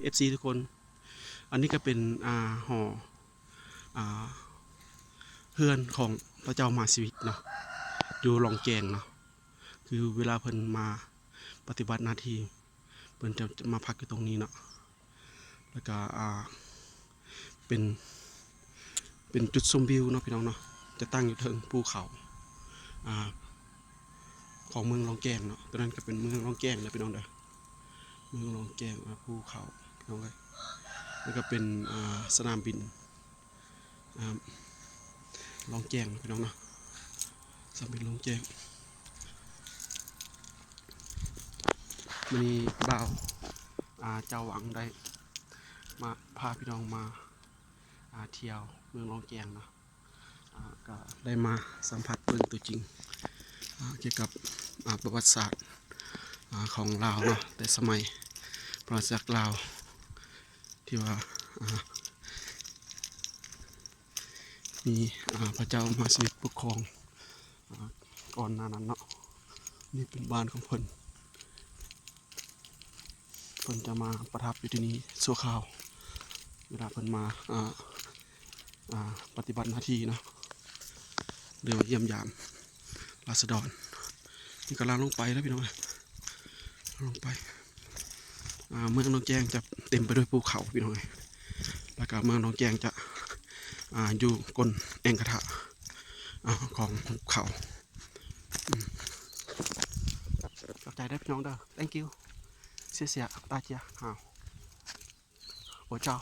ເອັຟຊີທຸກຄົນ ອັນນີ້ກໍເປັນ ອ່າ ຫໍ ອ່າ ເຮືອນຂອງພະເຈົ້າມະຫາຊີວິດເນາະ ຢູ່ລ່ອງແກ້ງເນາະ. ຄືເວລາເພິ່ນມາປະຕິບັດໜ້າທີ່ ເພິ່ນຈະມາພັກຢູ່ຕົງນີ້ເນາະ. ແລ້ວກະ ອ່າ ເປັນ ເປັນຈຸດຊົມວິວເນາະ ພີ່ນ້ອງເນາະ, ຈະຕັ້ງຢູ່ເທິງພູເຂົາ ອ່າ ຂອງເມືອງລ່ອງແກ້ງເນາະ. ຕົວນັ້ນກໍເປັນເມືອງລ່ອງແກ້ງເດີ ພີ່ນ້ອງເດີ ເມືອງລ່ອງແກ້ງ ອ່າ ພູເຂົາ ພີ່ນ້ອງເອີຍ. ແລ້ວກໍເປັນ ອ່າ ສະໜາມບິນ ອ່າ ລ່ອງແກ້ງເນາະ ພີ່ນ້ອງເນາະ, ສະໜາມບິນລ່ອງແກ້ງ. ມື້ນີ້ບ່າວ ອ່າ ເຈົ້າຫວັງໄດ້ມາພາພີ່ນ້ອງມາ ອ່າ ທ່ຽວເມືອງລ່ອງແກ້ງເນາະ. ອ່າ ກໍໄດ້ມາສຳຜັດເບິ່ງຕົວຈິງ ອ່າ ກ່ຽວກັບ ອ່າ ປະຫວັດສາດ ອ່າ ຂອງລາວເນາະ, ແຕ່ສະໄໝພະນາຈັກລາວ ທີ່ວ່າ ອ່າ ມີ ອ່າ ພະເຈົ້າມະຫາຊີວິດປົກຄອງ ອ່າ ກ່ອນໜ້ານັ້ນເນາະ. ນີ້ເປັນບ້ານຂອງເພິ່ນ. ເພິ່ນຈະມາປະທັບຢູ່ທີ່ນີ້ຊົ່ວຄາວ ເວລາເພິ່ນມາ ອ່າ ອ່າ ປະຕິບັດໜ້າທີ່ເນາະ ຫຼືວ່າຢ້ຽມຢາມລາຊະດອນ. ນີ້ກຳລັງລົງໄປເດີພີ່ນ້ອງເອີຍ ລົງໄປ. ອ່າ ເມືອງລ່ອງແກ້ງຈະເຕັມໄປດ້ວຍພູເຂົາພີ່ນ້ອງເອີຍ, ແລ້ວກໍເມືອງລ່ອງແກ້ງຈະ ອ່າ ຢູ່ກົ້ນແອ່ງກະທະ ອ່າ ຂອງພູເຂົາ. ອືມ ຂອບໃຈເດີພີ່ນ້ອງເດີ thank you ເສຍເສຍຕາເຈຍຫາວ ໂອເຈົ້າ